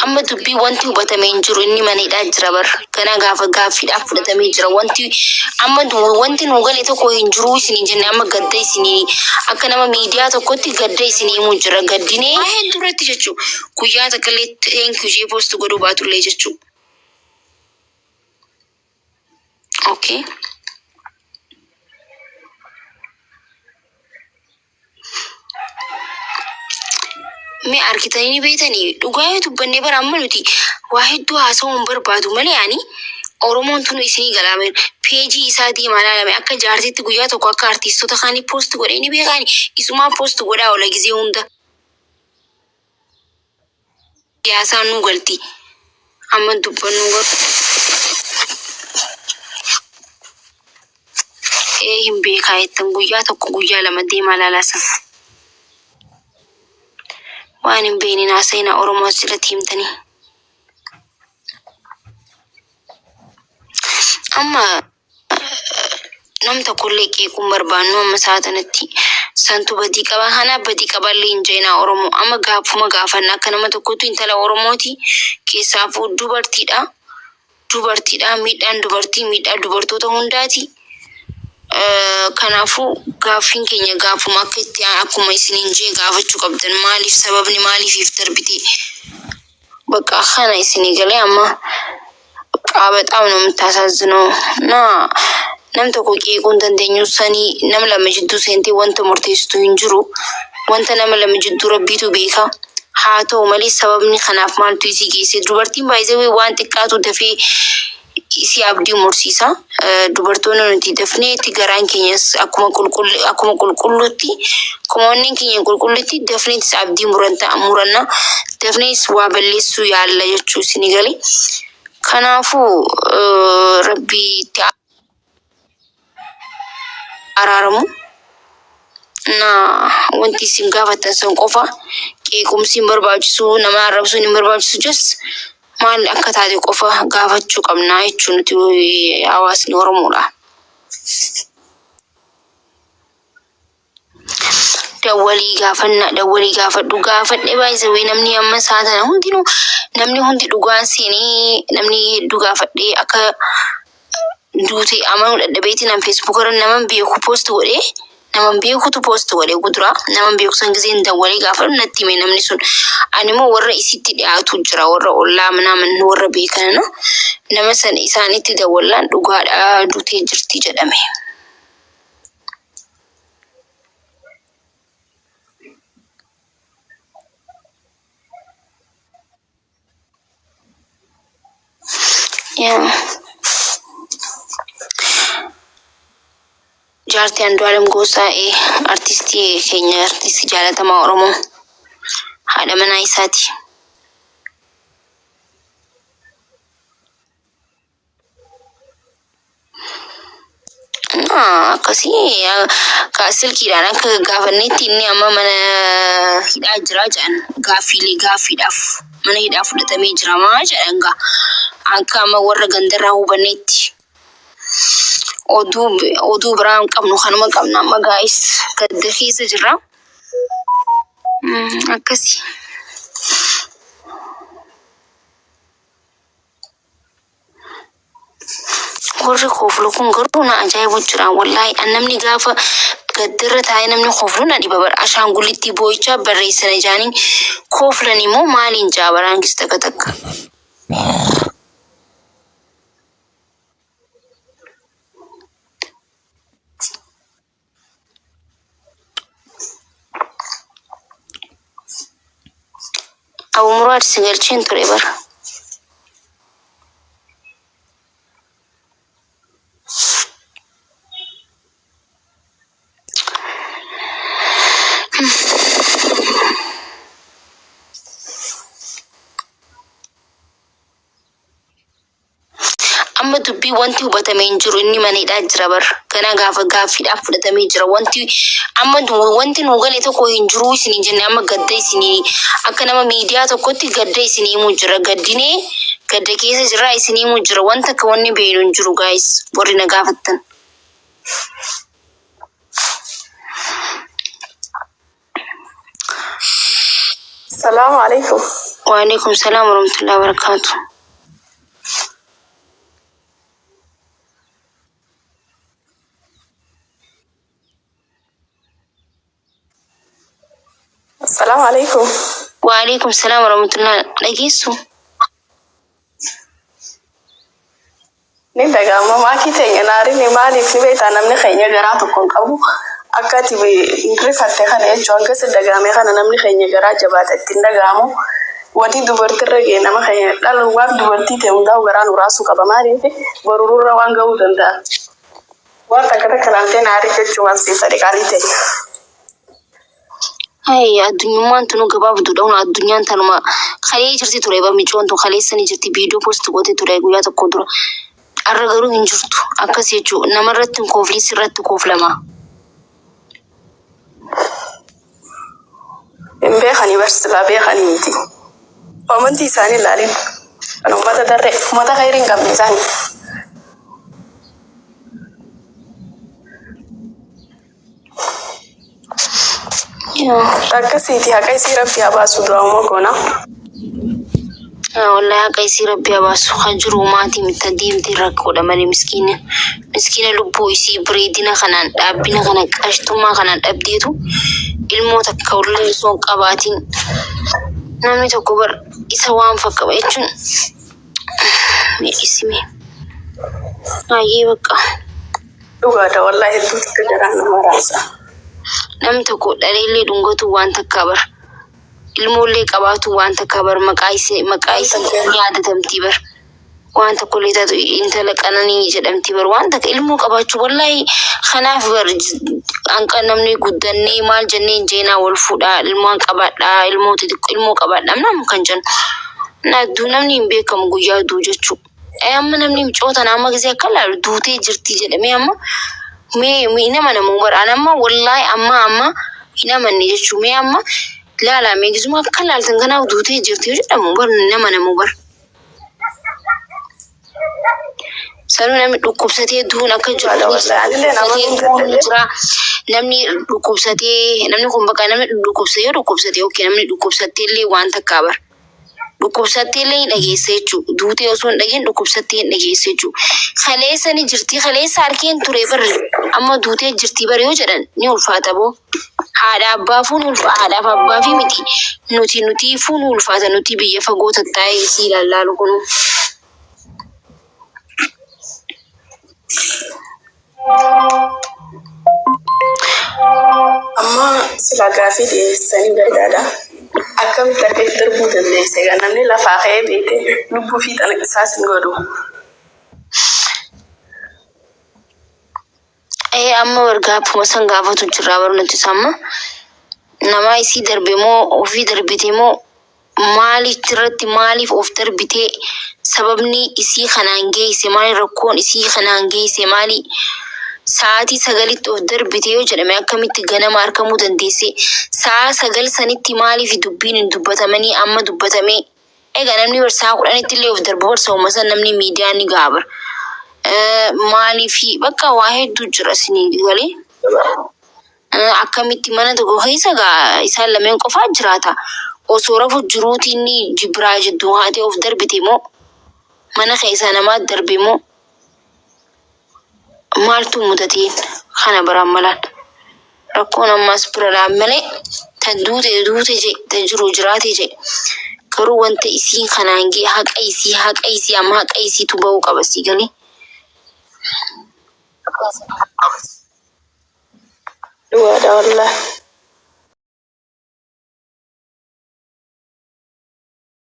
Amma dubbii wanti hubatame hin jiru inni mana hidhaa jira bar. Ganaa gaafa gaaffiidhaaf fudhatamee jira. Wanti amma wanti nuu gale tokko hin jiru isinii jenne amma gadda isinii akka nama miidiyaa tokkotti gadda isinii himuu jira. Gaddinee waa hedduu irratti jechuu guyyaa takka illee thank you jee post godhuu baatullee jechuu. Okay. Mee argitanii ni beektanii dhugaa yoo dubbanne bara amma nuti waa hedduu haasa'uu hin barbaadu malee ani Oromoon tunu isinii galaa beeku. Peejii isaa deemaa ilaalame akka jaartitti guyyaa tokko akka artiistota kaanii poost godhee ni beekaani isumaa poost godhaa oola gizee hunda. Siyaasaan nuu galti. Amma dubbannu garuu. Ee hin beekaa jettan guyyaa tokko guyyaa lama deemaa laalaa san. Waan hin beekne hin haasa'inaa Oromoo as jalatti himtanii. Amma nam tokkollee qeequu hin barbaannu amma sa'a tanatti santu badii qaba kana badii qaballee hin jeenaa Oromoo amma gaaffuma gaafanna akka nama tokkotti intala Oromooti keessaafuu dubartiidha dubartiidha miidhaan dubartii miidhaa dubartoota hundaati. Kanaafuu gaaffiin keenya gaafuma akka itti akkuma isiniin jee gaafachuu qabdan maaliif sababni maaliifiif darbite በቃ kana isinii galee amma በቃ በጣም ነው የምታሳዝነው እና nam tokko qeequu hin dandeenyu sanii nama lama jidduu seentee wanta murteessitu hin jiru wanta nama lama jidduu rabbiitu beeka haa ta'u malee sababni kanaaf maaltu isii geesse dubartiin baay'ee waan xiqqaatu dafee isii abdii mursiisa. Dubartoonni nuti dafnee itti garaan keenyas akkuma qulqullu akkuma qulqulluutti akkuma onneen keenya qulqulluutti dafneetis abdii muranta muranna dafnees waa balleessuu yaalla jechuu isinii galee. Kanaafuu rabbi itti araaramu. Na wanti isin gaafattan san qofa qeequmsi hin barbaachisu nama arrabsuun hin barbaachisu just maal akka taate qofa gaafachuu qabna jechuun nuti hawaasni Oromoodha. Dawwalii gaafanna dawwalii gaafadhu gaafadhe baay'isawee namni amma isaa tana hundinuu namni hundi dhugaan seenee namni hedduu gaafadhee akka duute amanuu dadhabeetiin an Facebook irra naman beeku post godhee naman beekutu post godhe gudura naman beeku san giseen dawwalee gaafadhu natti hime namni sun ani immoo warra isitti dhiyaatu jira warra ollaa manaaman warra beekan nama san isaanitti dawwallaan dhugaadha duutee jirti jedhame. Yaa. Jaartii Andu'aalem Goosaa ee artistii keenya artistii jaalatamaa Oromoo haadha manaa isaati. እና akkasii ka silkiidhaan akka gaafannetti inni amma mana hidhaa jira jedhan gaaffiilee gaaffiidhaaf mana hidhaa fudhatamee jira maa jedhan gaa akka amma warra gandarraa hubannetti oduu oduu biraa hin qabnu kanuma qabna amma gaa'is gadda keessa jirra akkasii. Warri koflu kun garuu na ajaa'ibu jira wallaahi an namni gaafa gaddarra taa'ee namni koflu na dhiba bara ashaangulittii boo'ichaa barreessana jaanii koflan immoo maaliin jaa baraangis takka takka. Abu Muraad si galcheen ture bara. Amma dubbii wanti hubatame hin jiru inni mana hidhaa jira bar ganaa gaafa gaaffiidhaaf fudhatamee jira wanti amma wanti nuu gale tokko hin jiru isinii jenne amma gadda isinii akka nama miidiyaa tokkotti gadda isinii himuu jira gaddinee gadda keessa jirraa isinii himuu jira wanta akka wanni beeknu hin jiru guys warri na gaafattan. Salaamu alaikum. Waalaikum salaam warahmatullahi wabarakatuh. Assalaamu alaikum. Waalaikum salaam warahmatullahi dhageessu. Ni dhaga'ama maakii teenya naarinni maaliif ni beektaa namni keenya garaa tokko hin qabu. Akka ati rifatte kana jechuun hanga si dhaga'ame kana namni keenya garaa jabaata ittiin dhaga'amu. Wanti dubartirra ga'e nama keenya dhala waan dubartii ta'e hundaa'u garaa nu raasuu qaba maaliif borururra waan ga'uu danda'a. Waan takka takka laaltee naarii jechuun waan siif fedhe qaalii ta'e. Ay, addunyummaan tunu gabaabduudha. Hun addunyaan tanuma kalee jirti ture ba micoon tun kaleessa ni jirti viidiyoo post goote ture guyyaa tokko dura. Arra garuu hin jirtu. Akkas jechuu namarratti hin koofli sirratti kooflama. Hin beekanii barsiisaa beekanii miti. Amantii isaanii ilaalin. Kan uummata darree uummata khayrii hin qabne isaanii. Akkasiiti haqa isii rabbi haa baasu du'auma goona. Wallahi haqa isii rabbi haa baasu kan jiru maatii mitta deemtee rakkoodha malee miskiina. Miskiina lubbuu isii bareedina kanaan dhaabbina kana qashtummaa kanaan dhabdeetu ilmoo takka illee osoo hin qabaatiin namni tokko bar isa waan fakkaba jechuun miidhisime. Baay'ee bakka. Dhugaadha wallahi hedduu takka garaa nama raasa. Namni tokko dhaleellee dhungatu waan takkaa bar. Ilmoollee qabaatu waan takkaa bar maqaa isii maqaa isii ni yaadatamtii bar. Waan tokkollee taatu intala qananii jedhamtii bar waan takka ilmoo qabaachuu wallahi kanaaf bar hanqa namni guddannee maal jennee hin jeenaa wal fuudhaa ilmoon qabaadhaa ilmoo xixiqqoo ilmoo qabaadhaa nama kan jennu. Na namni hin beekamu guyyaa duu jechuu. Amma namni micoota amma gisee akka laalu duutee jirti jedhamee amma mee mee nama namuu baraan amma wallaahi amma amma hin amanne jechuu mee amma laalaa mee gisuma akka laaltan kanaaf duutee jirti yoo jedhamu bar nama namuu bar. Sanuu namni dhukkubsatee du'uun akka jiru Dhugaadha wallahi anillee nama dhukkubsatee hin du'uun ni dadhabee. jira. Namni dhukkubsatee namni kun bakka namni dhukkubsatee yoo dhukkubsate yookiin namni dhukkubsattee illee waan takkaa bara. Dhukkubsattee illee hin dhageesse jechuudha. Duutee osoo hin dhageen dhukkubsattee hin dhageesse jechuudha. Kaleessa ni jirti kaleessa harkeen ture barri amma duutee jirti bari yoo jedhan ni ulfaata boo. Haadha abbaa fuun ulfa haadhaaf abbaa fi miti nuti nuti fuun ulfaata nuti biyya fagoo tattaa'ee isii ilaalaalu kunu. Amma sila gaafii dhiyeessanii barbaada. Akkamitti akka itti darbuu dandeesse egaa namni lafaa ka'ee beekte lubbuu fi isaas hin godhu. Ee amma gaaffuma san gaafatu jirra bar nuti amma nama isii darbe moo ofii darbite moo maaliif irratti maaliif of darbite sababni isii kanaan geesse maali rakkoon isii kanaan geesse maali sa'aatii 9tti of darbite yoo jedhame akkamitti ganama argamuu dandeesse sa'a 9 sanitti maaliif dubbiin hin dubbatamanii amma dubbatame egaa namni bar sa'a 10tti illee of darbu bar sa'uma san namni miidiyaa ni ga'a bar maaliif bakka waa hedduu jira isinii galee. Akkamitti mana tokko keessa gaa isaan lameen qofaa jiraata. Osoo rafu jiruuti inni biraa jidduu haatee of darbite moo mana keessaa namaa darbe moo maaltu mudateen kana baraan malaan rakkoon ammaas bira dhaan malee tan duute duute je tan jiru jiraate je garuu wanta isiin kanaan gee haqa isii amma haqa isiitu ba'uu qaba sii galee. Dhugaadha wallahi.